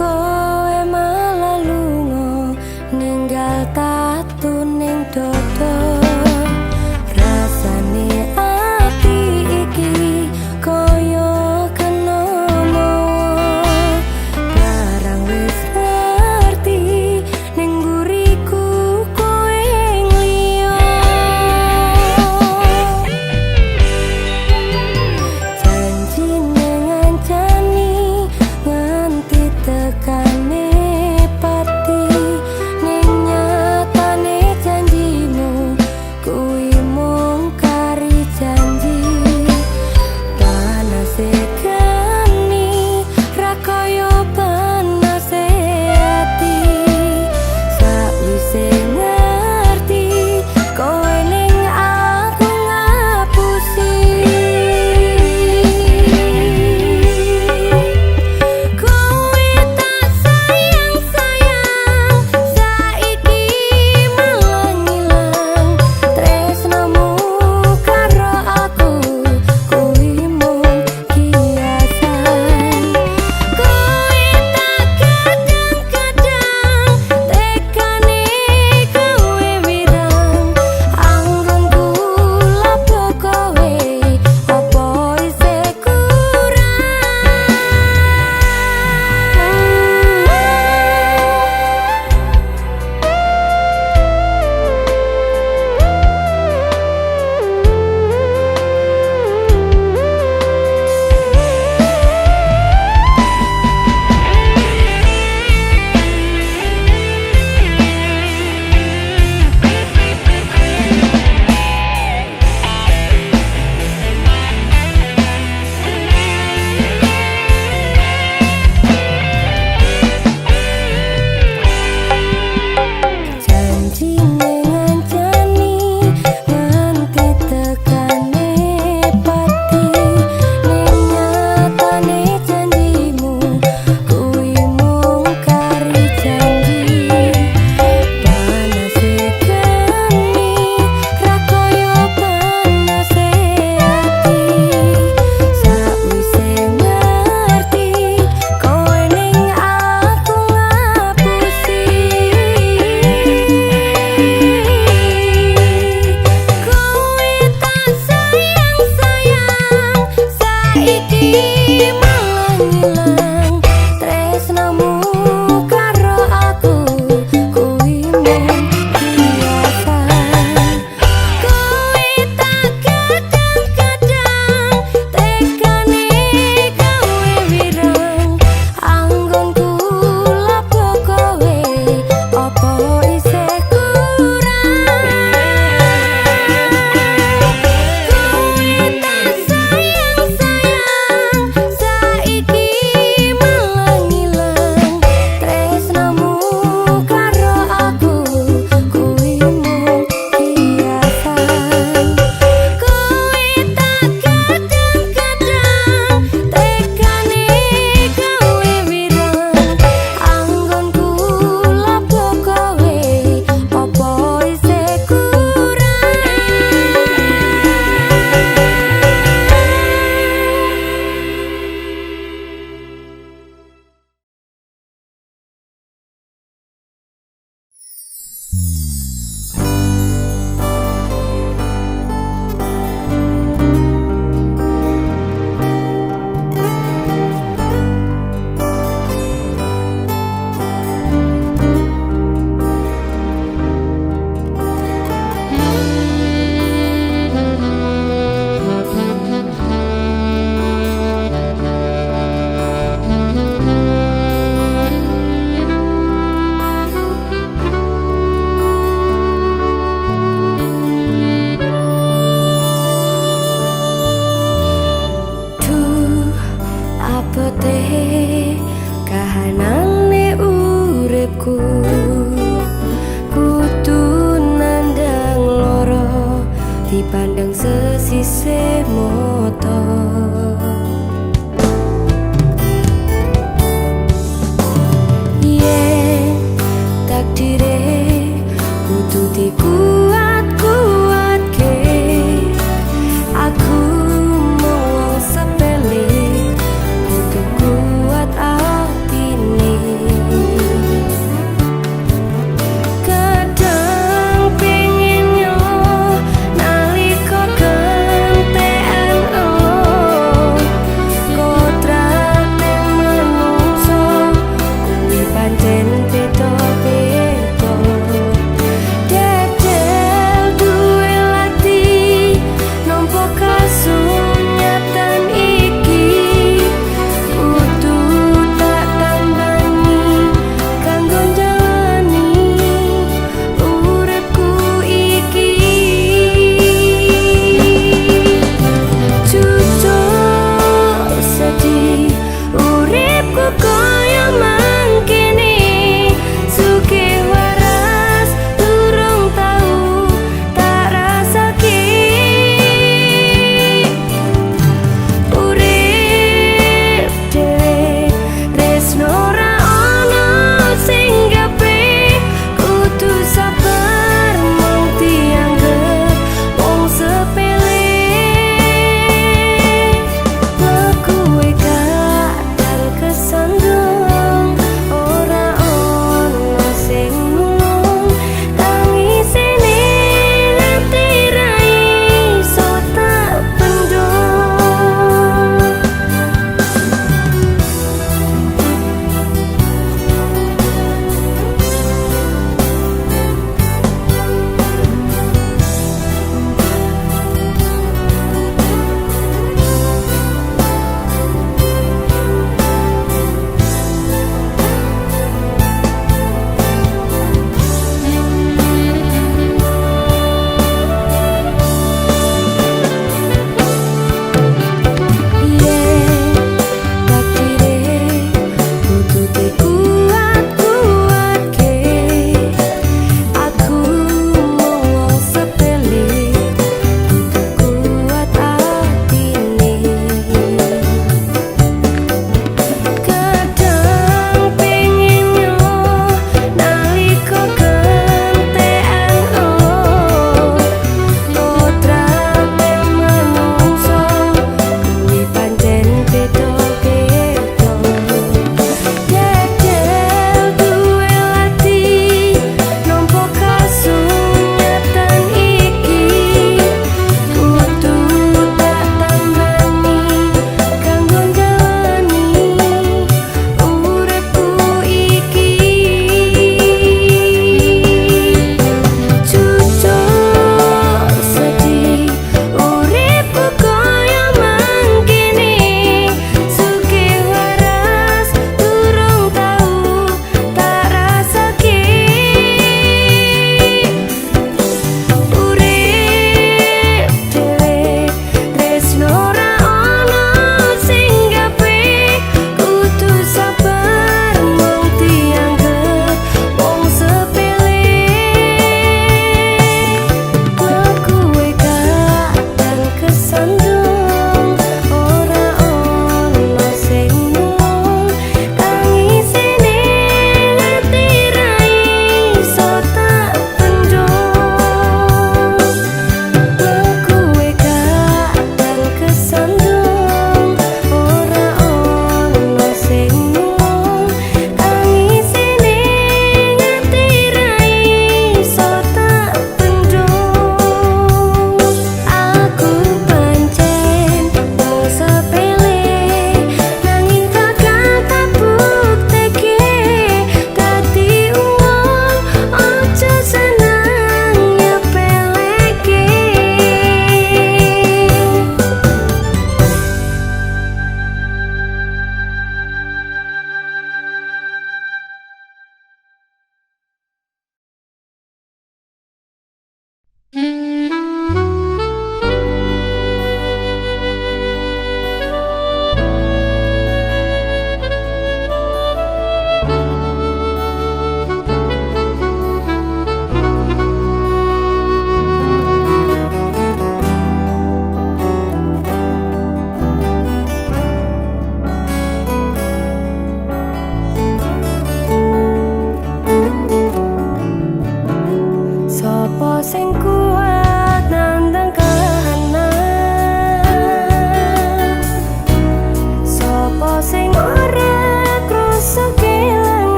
Kowe malah lunga, ninggal tatu ning dodo. Rasane ati iki koyo kena mawa. Barang wis ngerti ning buriku kowe ngliyo. Janjine ngancani nganti tekan.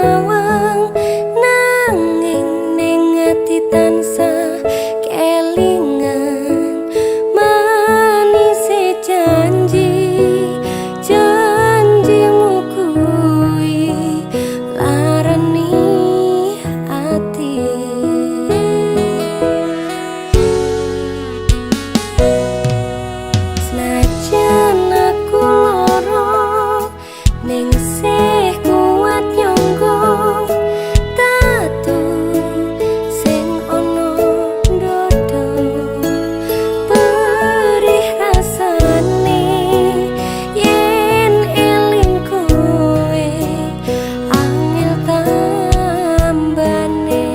sawang, nanging ning ati tansah kelingan manise janji. Janjimu kuwi larani ati. Senajan aku lara, ning sih kuat nyangga tatu sing ana ndodho. Perih rasane yen eling kowe, angel tambane.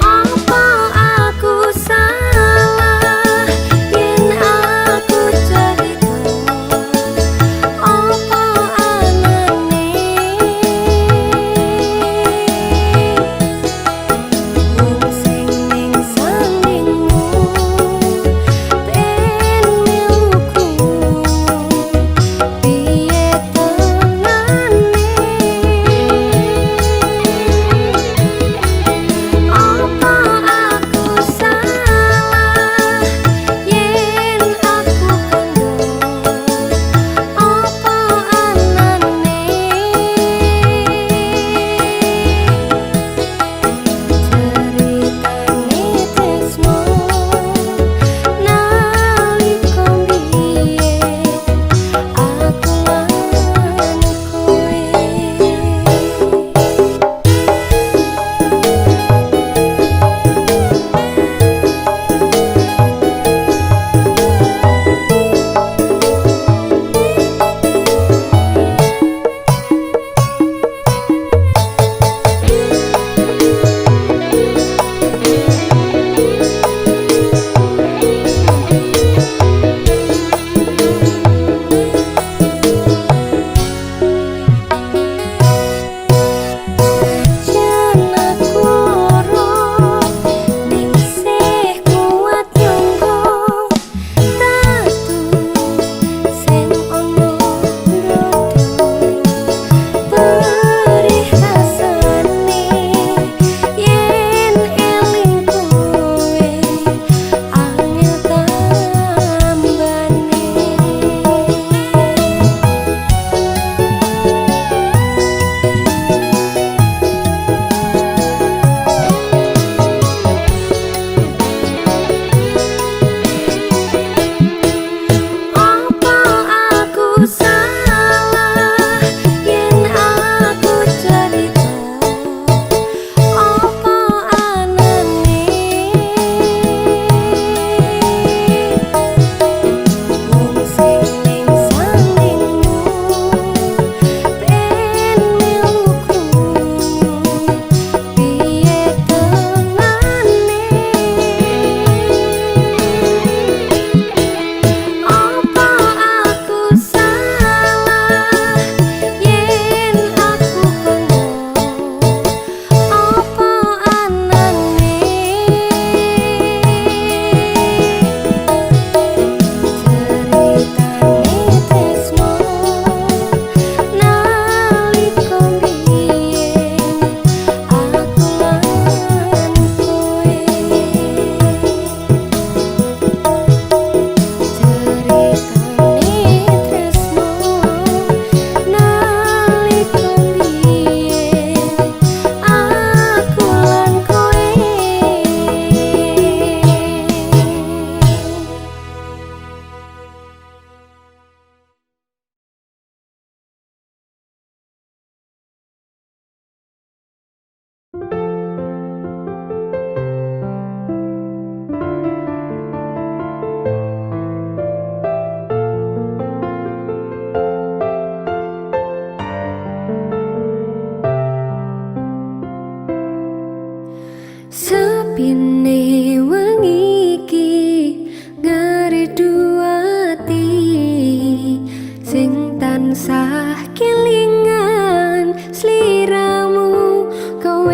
Apa aku salah yen aku cerita? Apa anane wong sing ning sandingmu ben melu krungu piye tenane? Apa aku salah yen aku kandha? Apa anane ceritane tresno nalika mbiyen aku lan kowe? Senajan aku lara, ning sih kuat nyangga tatu sing ana ndodho. Perih rasane yen eling kowe, angel tambane. Apa aku salah yen aku cerita? Apa anane wong sing ning sandingmu ben melu krungu piye tenane? Apa aku salah yen aku kandha? Apa anane ceritane tresno nalika mbiyen aku lan kowe? Ceritane tresno nalika mbiyen aku lan kowe. Sepine wengi iki ngridu ati sing tansah kelingan sliramu kowe.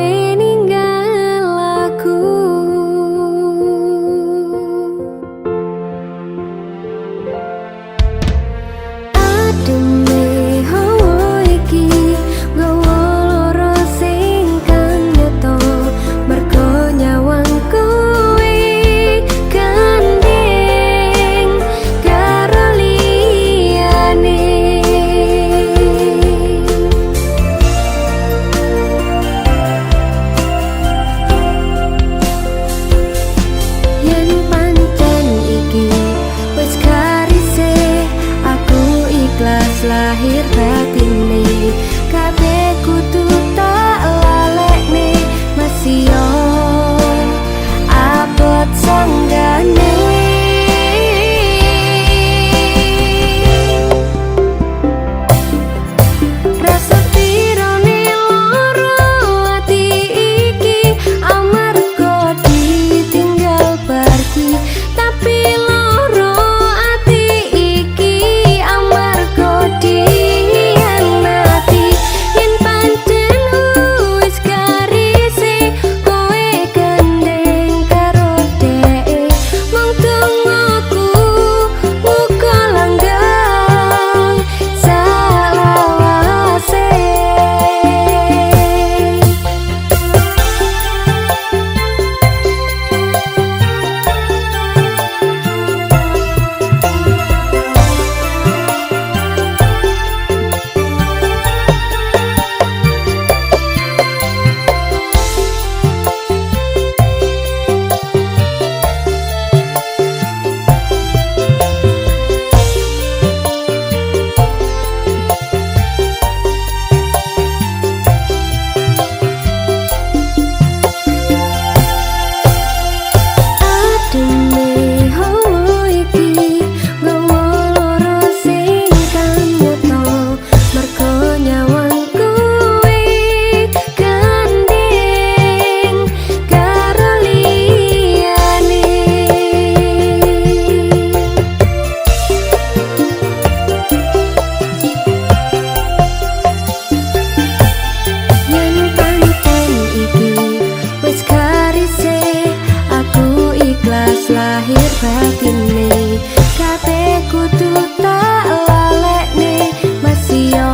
Batine kabeh kudu tak lalekne, masih yo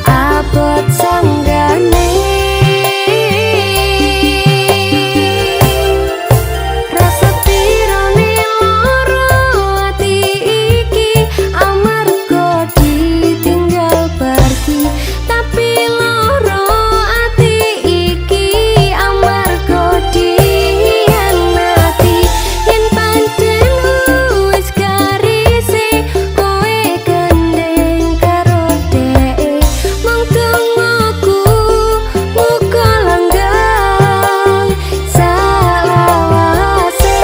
abot sanggane. Rasa pirone loro ati iki amarga ditinggal pergi, tapi loro ati iki amarga dihianati. Yen pancen wis garise kowe gendeng karo dheke, mung dongaku muga langgeng salawase.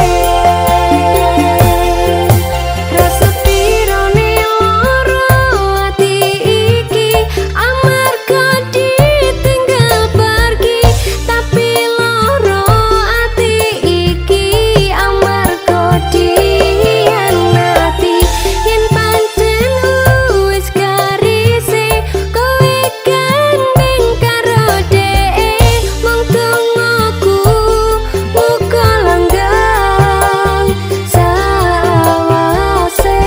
Rasa pirone loro ati iki amarga ditinggal pergi, tapi loro ati iki amarga dihianati. Yen pancen wis garise kowe gandeng karo dheke, mung dongaku muga langgeng salawase.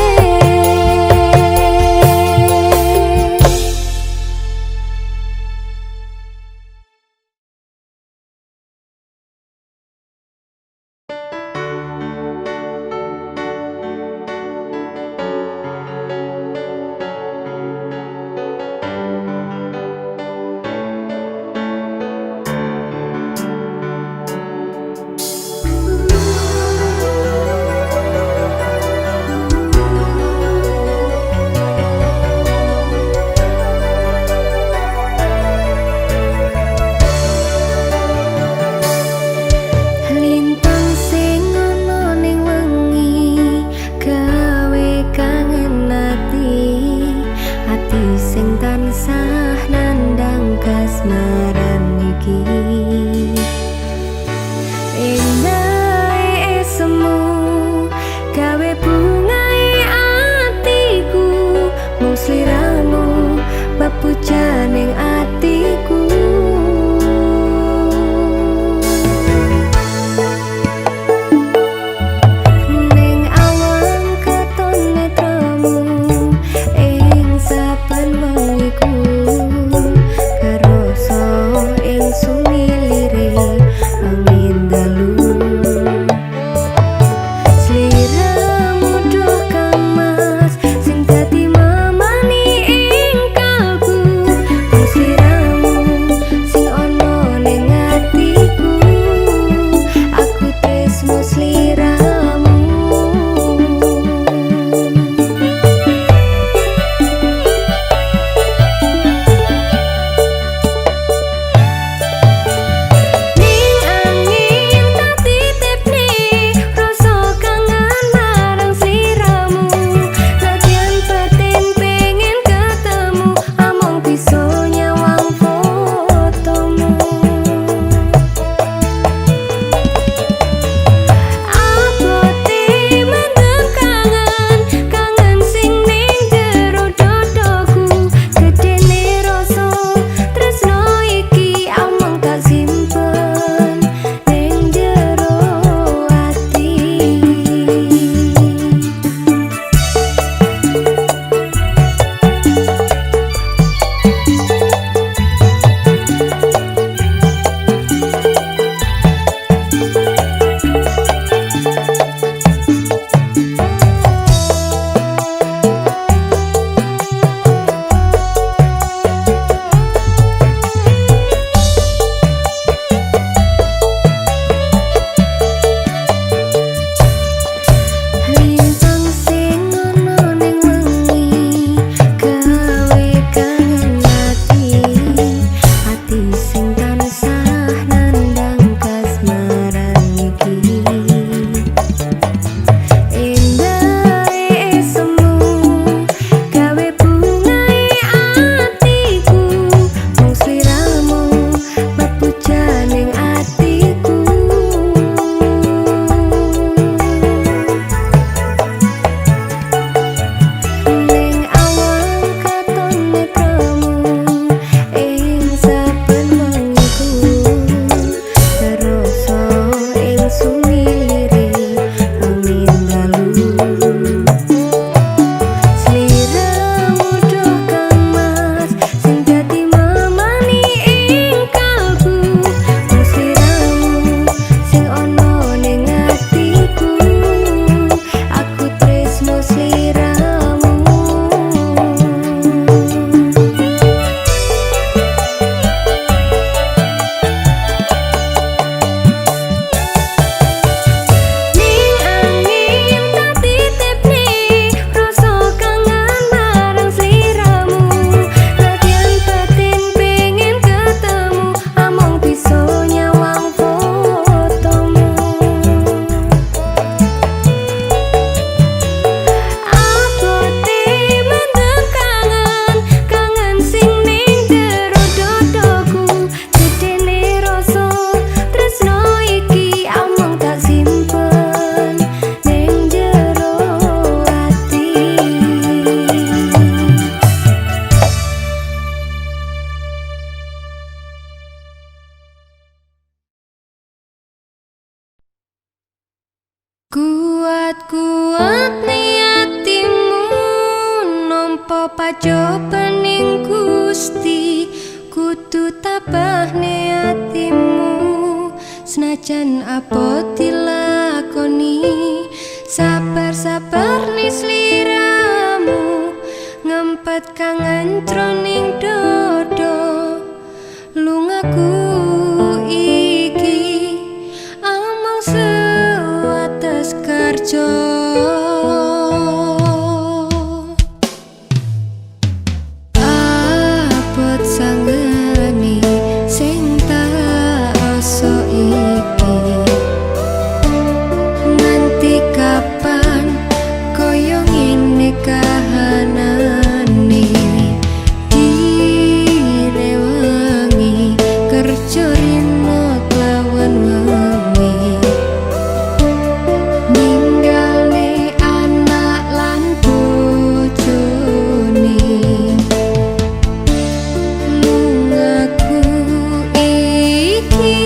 Lintang sing ana ning wengi gawe kangen ati, ati sing tansah nandang kasmaran iki. Endahe esemu gawe bungae atiku, mung sliramu pepujaning atiku. Ning awang katon netramu ing saben wengiku, kerasa ing sumiliranku. Kuat-kuat niatimu nampa pacobaning Gusti, kudu tabah niatimu senajan apa dilakoni. Sabar-sabar ni sliramu ngempet kangen jroning dodo. Lungaku iki amung sewates kerja. Abot sanggeni sing tak rasa iki, nganti kapan koyo ngene kahanane. Direwangi kerja rino kelawan wengi, ninggalne anak lan bojone. Lungaku iki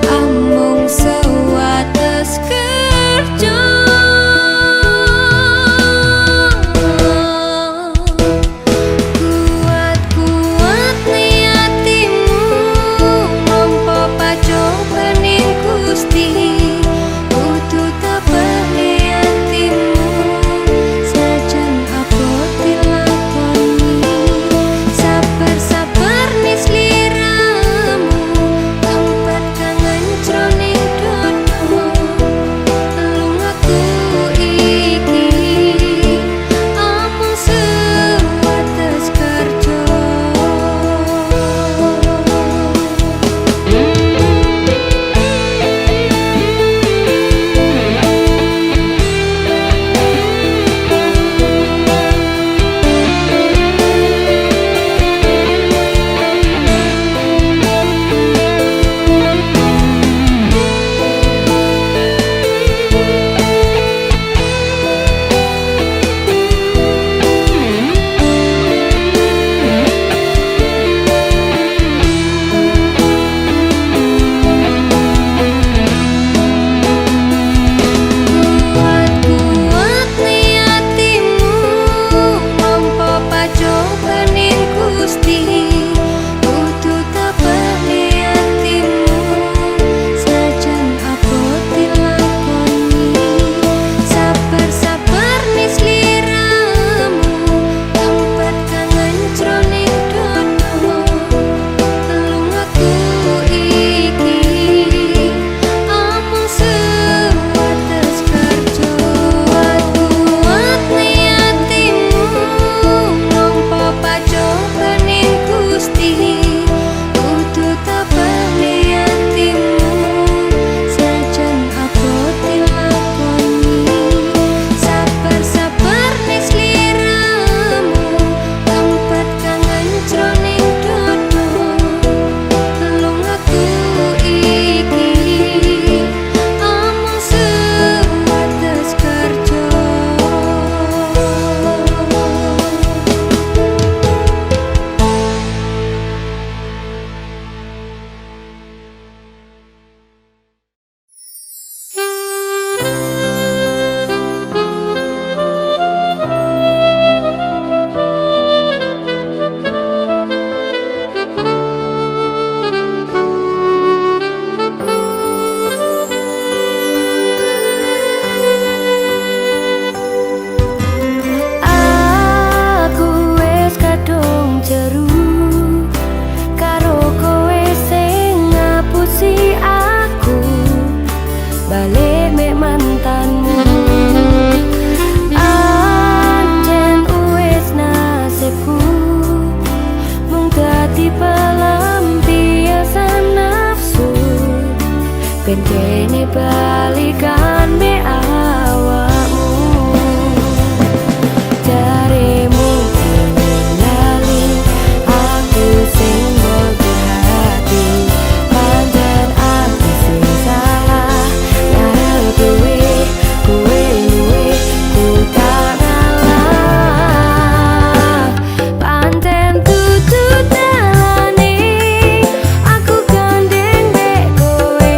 amung sewates kerja. Kuat-kuat niatimu nampa pacobaning Gusti, kudu tabah niatimu senajan apa dilakoni. Sabar-sabar ni sliramu ngempet kangen jroning dodo. Lungaku iki amung sewates kerja. Kuat-kuat niatimu nampa pacobaning Gusti, kudu tabah niatimu senajan apa dilakoni. Sabar-sabar ni sliramu ngempet kangen jroning dodo. Lungaku iki amung sewates kerja. Kuat-kuat niatimu nampa pacobaning Gusti, kudu tabah niatimu senajan apa dilakoni. Sabar-sabar ni sliramu ngempet kangen jroning dodo. Lungaku iki amung sewates kerja. Aku wis kadung jeru karo kowe sing ngapusi aku, balik mek mantanmu. Ancen wis nasibku mung dadi pelampiasan nafsu, ben kene balikan mek awakmu. Jaremu lali aku sing mbok hati, pancen aku sing salah ngarep kowe, kowe luwe ku tak ngalah. Pancen dudu dalane aku gandeng mbek kowe.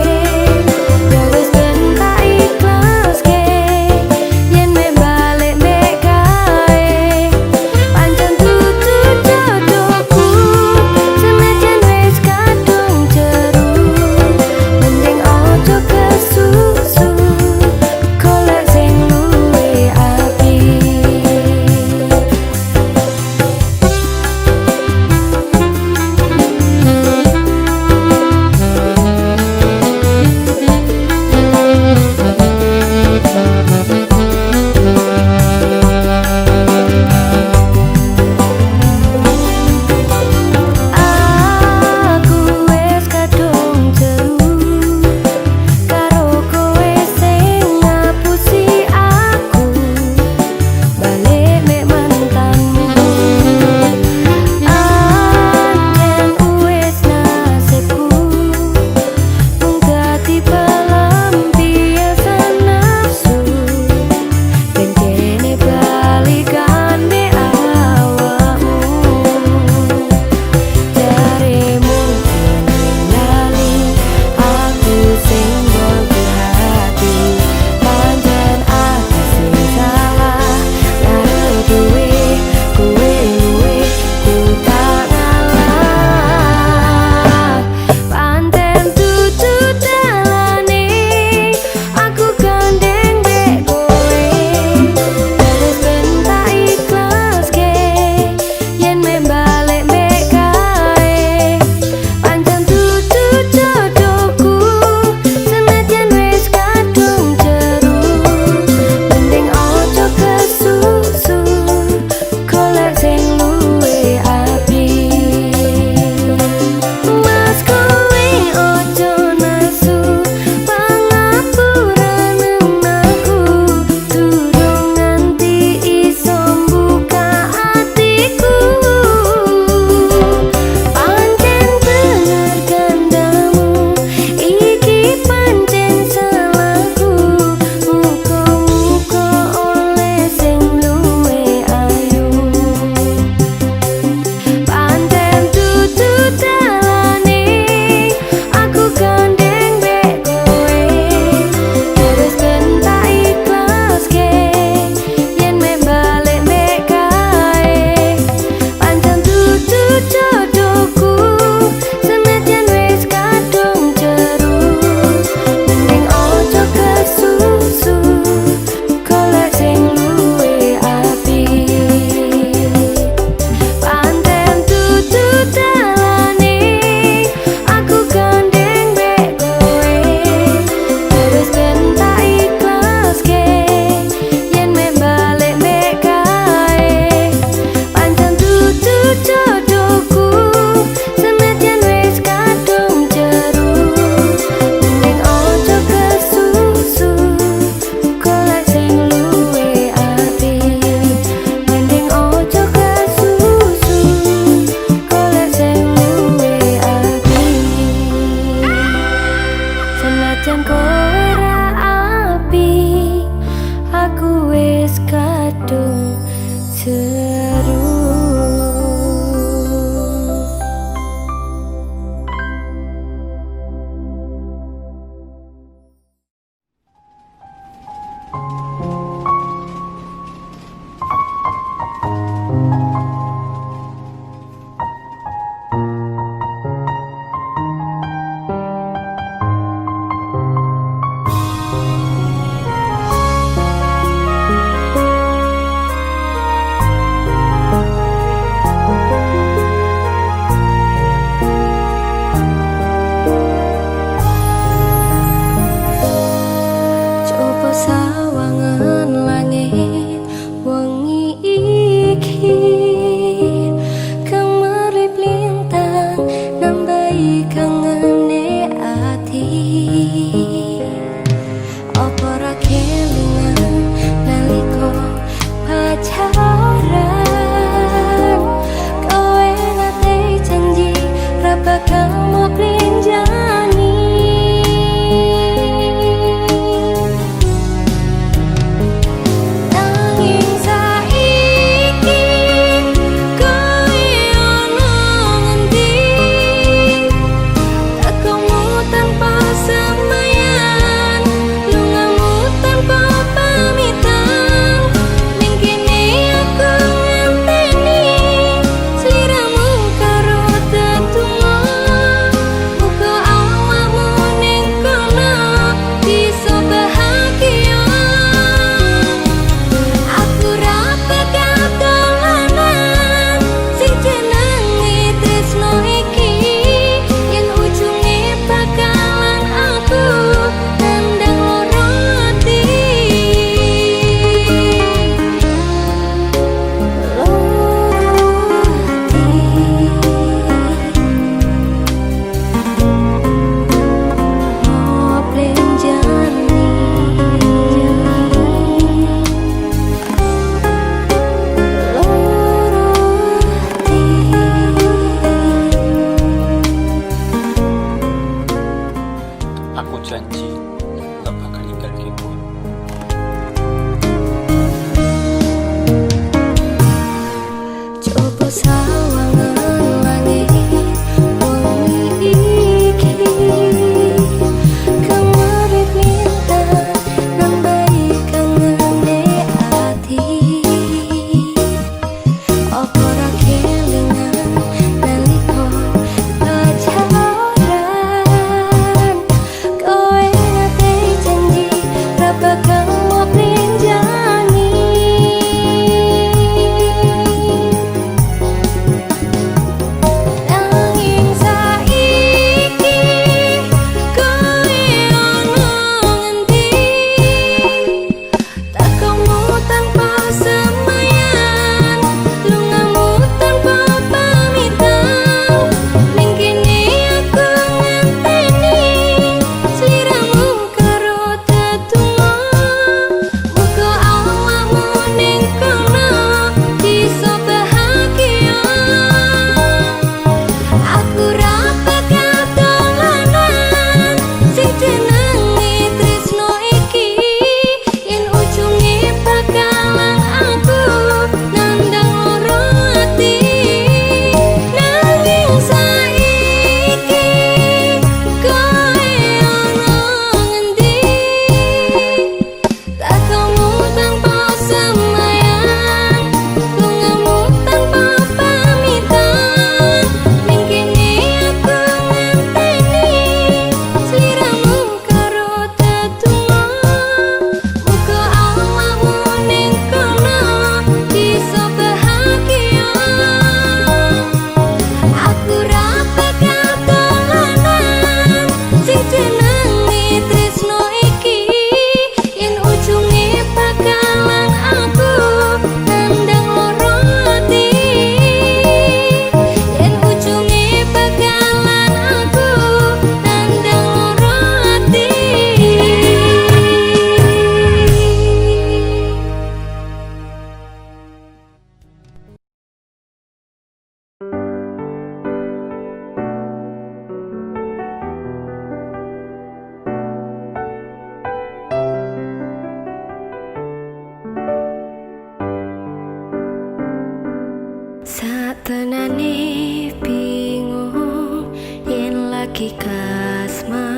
Rasane bingung yen lagi kasmaran,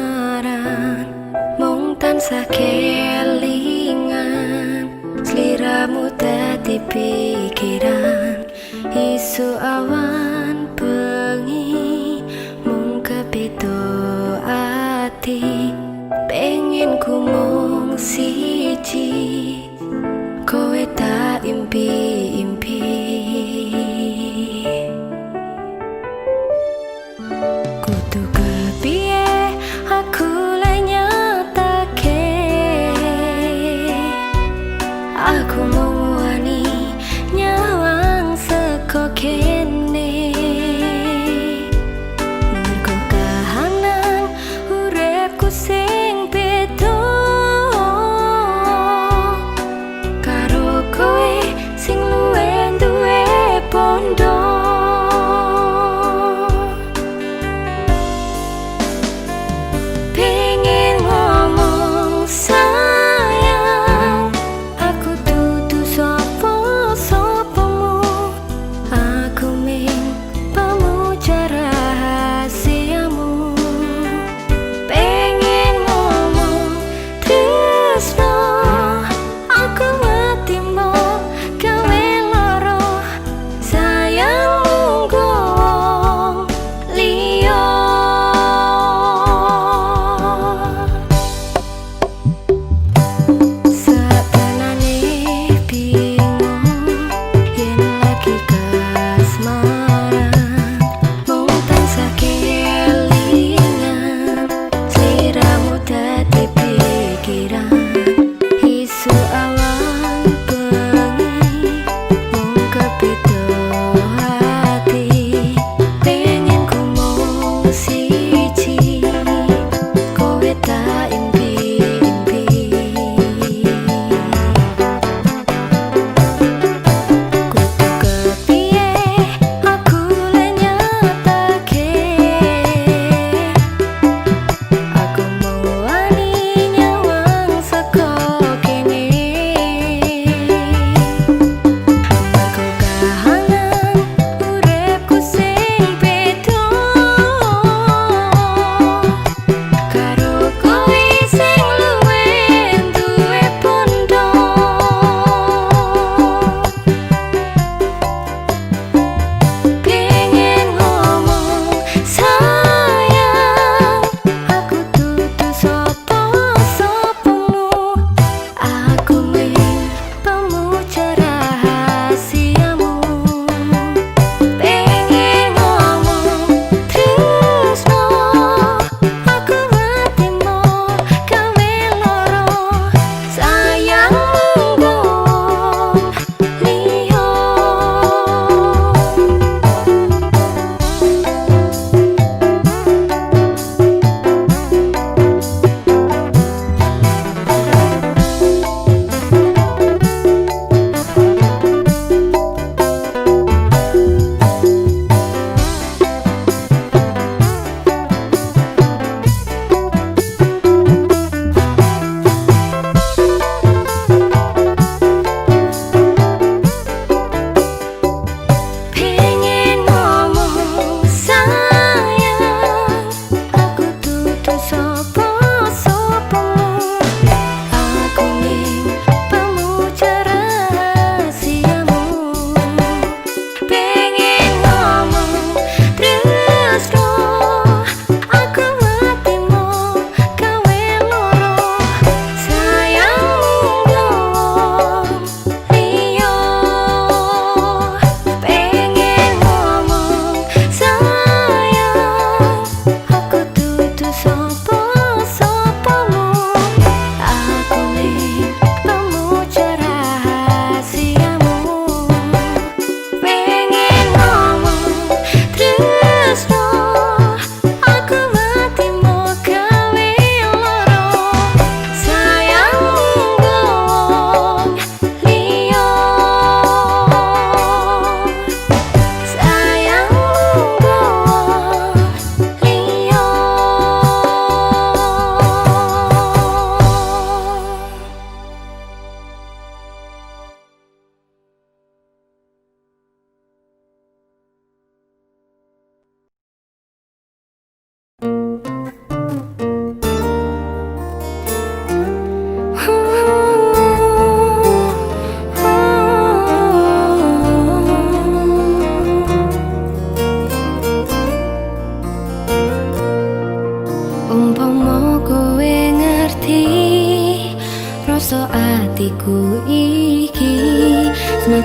mung tansah kelingan sliramu dadi pikiran. Isuk, awan, bengi mung kepitu ati, pengen ku mung siji, kowe tak impi-impi. Kudu kepiye aku le nyatake, aku mung wani nyawang seko kene. Mergo kahanan uripku sing beda.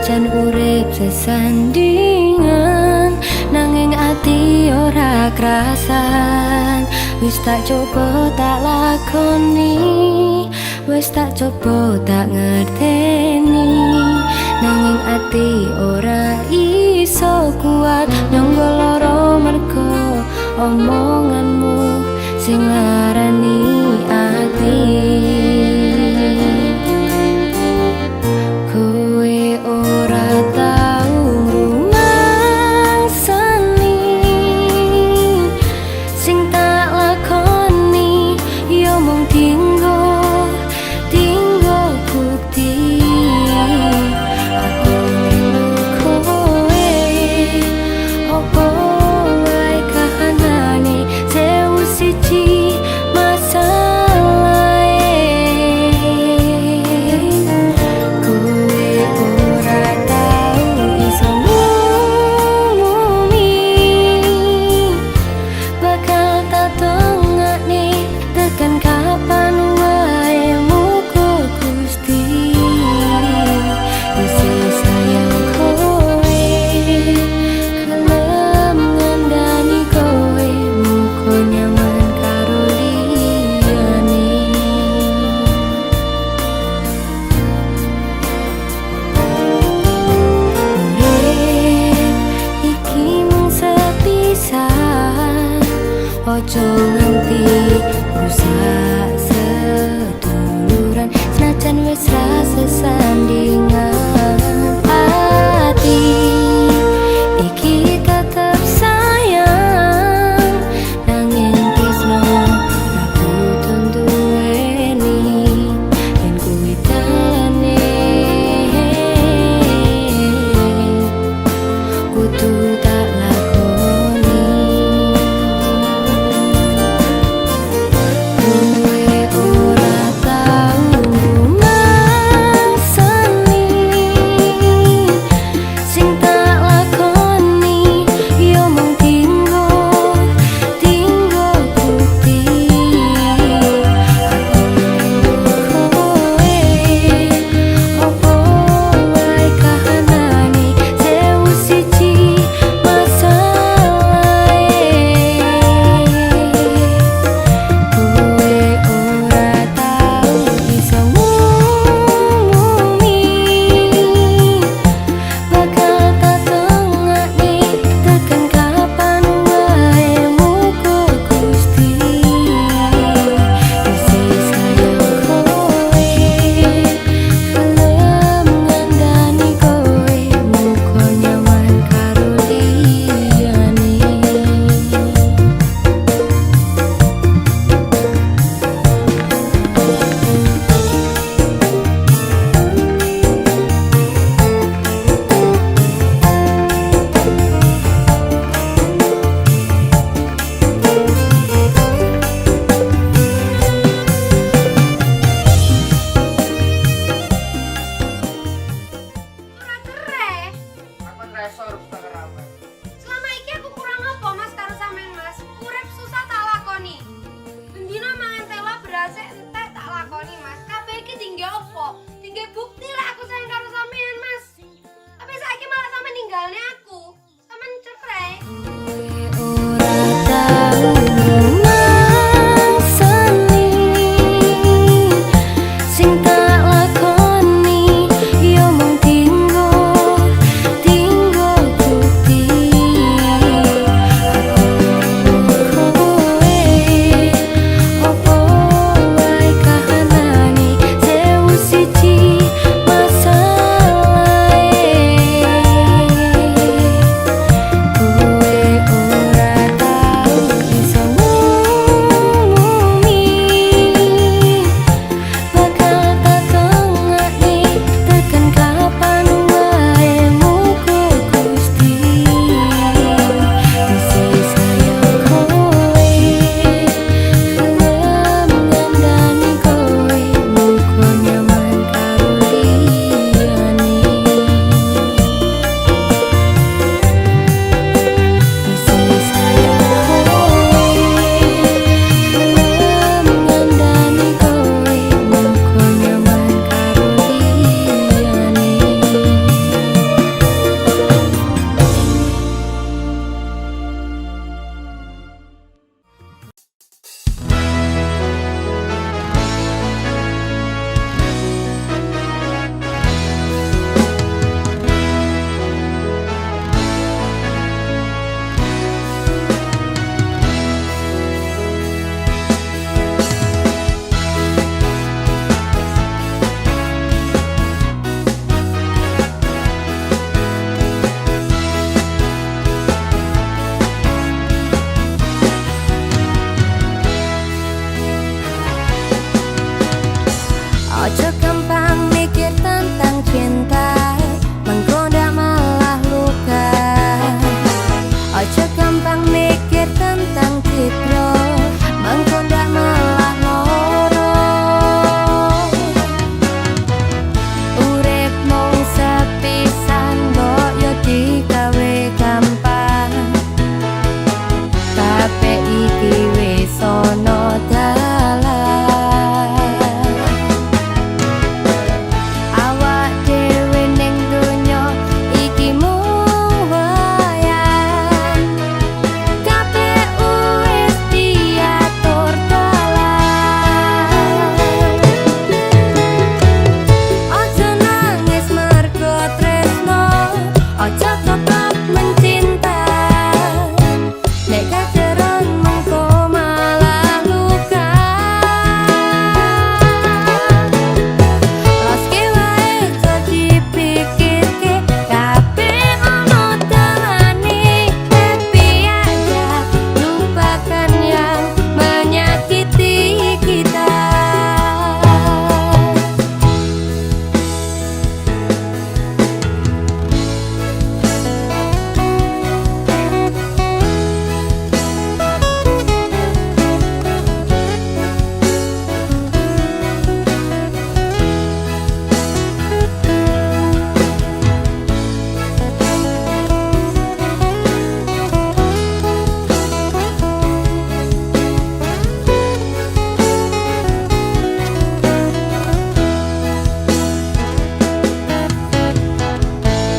Senajan urip sesandingan, nanging ati ora krasan. Wis tak coba tak lakoni, wis tak coba tak ngerteni, nanging ati ora iso kuat nyangga lara mergo omonganmu sing larani ati. Kowe ora tau ngrumangsani sing tak lakoni, ya mung tinggo bukti. Aku rindu kowe, opo wae kahanane, 1001 masalahe. Kowe ora tau iso ngumumi, bakal tak dongakne tekan kapan wae muga Gusti isih sayang kowe, gelem ngandani kowe, muga nyaman karo liyane. Urip iki mung sepisan, ojo nganti rusak seduluran. Senajan wis ra sesandingan, ati iki tetep sayang, nanging tresno ra kudu nduweni yen kuwi dalane kudu tak lakoni. Kowe ora tau ngrumangsani gampang mikir tentang citra, mengko ndak malah loro. Urip mung sepisan, mbok yo digawe gampang. Kabeh iki wis ana dalan. Awak dhewe ning donya iki mung wayang. Kabeh wis diatur dalan. Aja nangis mergo tresno, aja goblok mencinta. Nek kakeran mengko malah luka. Loske wae aja dipikirke, kabeh ono dalane. Happy aja, lupakan yang menyakiti kita.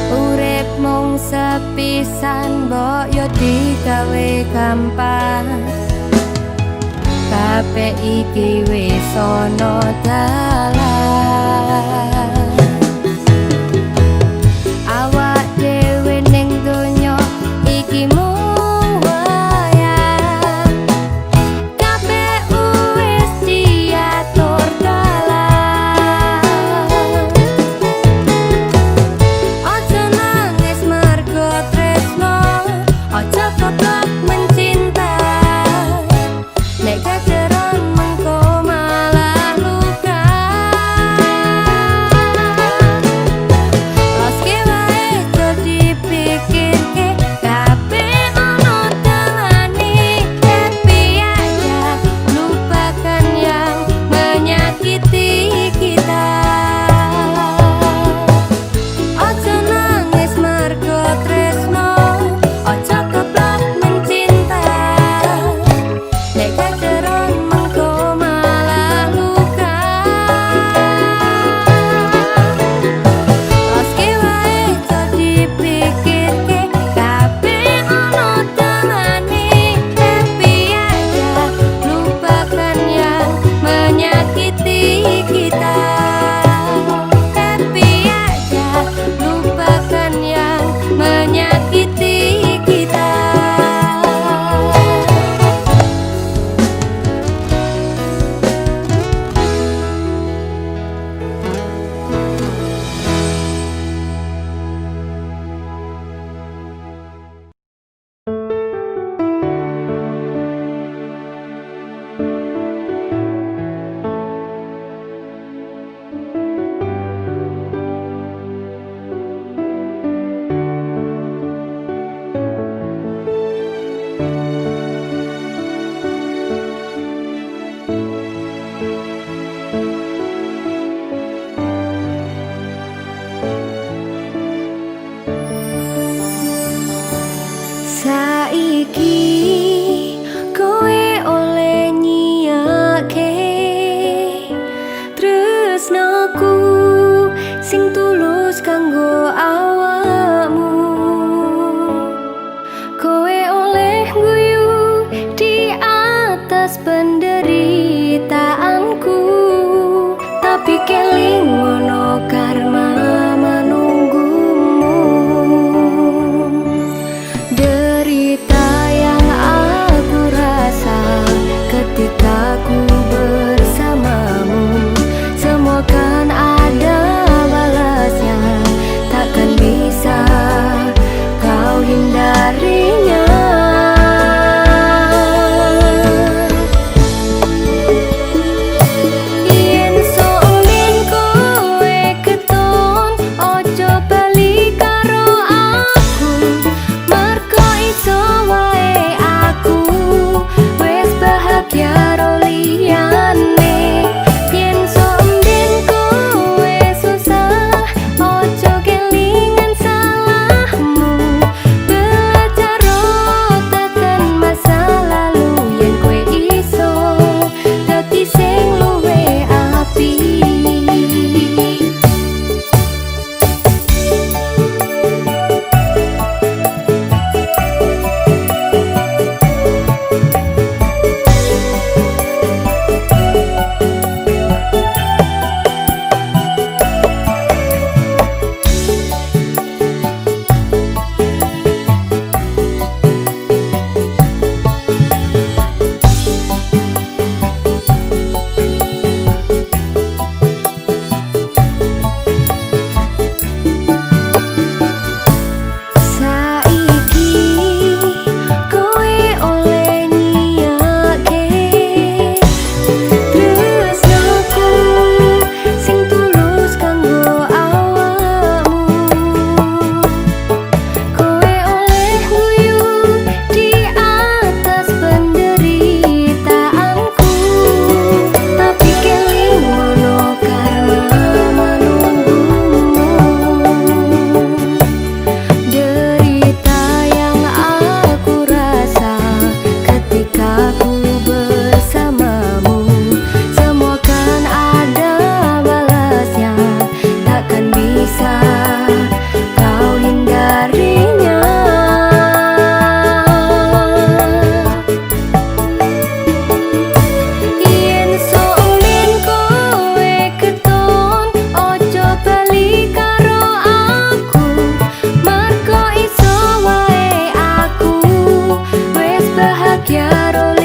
Urip mung sepisan, mbok yo digawe gampang. Kabeh iki wis ana dalan. Awak dhewe ning donya iki mung wayang. Kabeh wis diatur dalan. Aja nangis mergo tresno, aja goblok mencinta. Nek kakeran mengko malah luka. Loske wae aja dipikirke, kabeh ono dalane. Happy aja, lupakan yang menyakiti kita. Aja nangis mergo tresno, aja goblok mencinta. Nek kakeran mengko malah luka. Loske wae aja dipikirke, kabeh ono dalane. Happy aja, lupakan yang menyakiti kita. Happy aja, lupakan yang menyakiti kita. Saiki kowe oleh nyiyake tresnoku sing tulus kanggo awakmu. Kowe oleh guyu di atas penderitaanku, tapi keling ngono karma menunggumu. Derita yang Bahagia.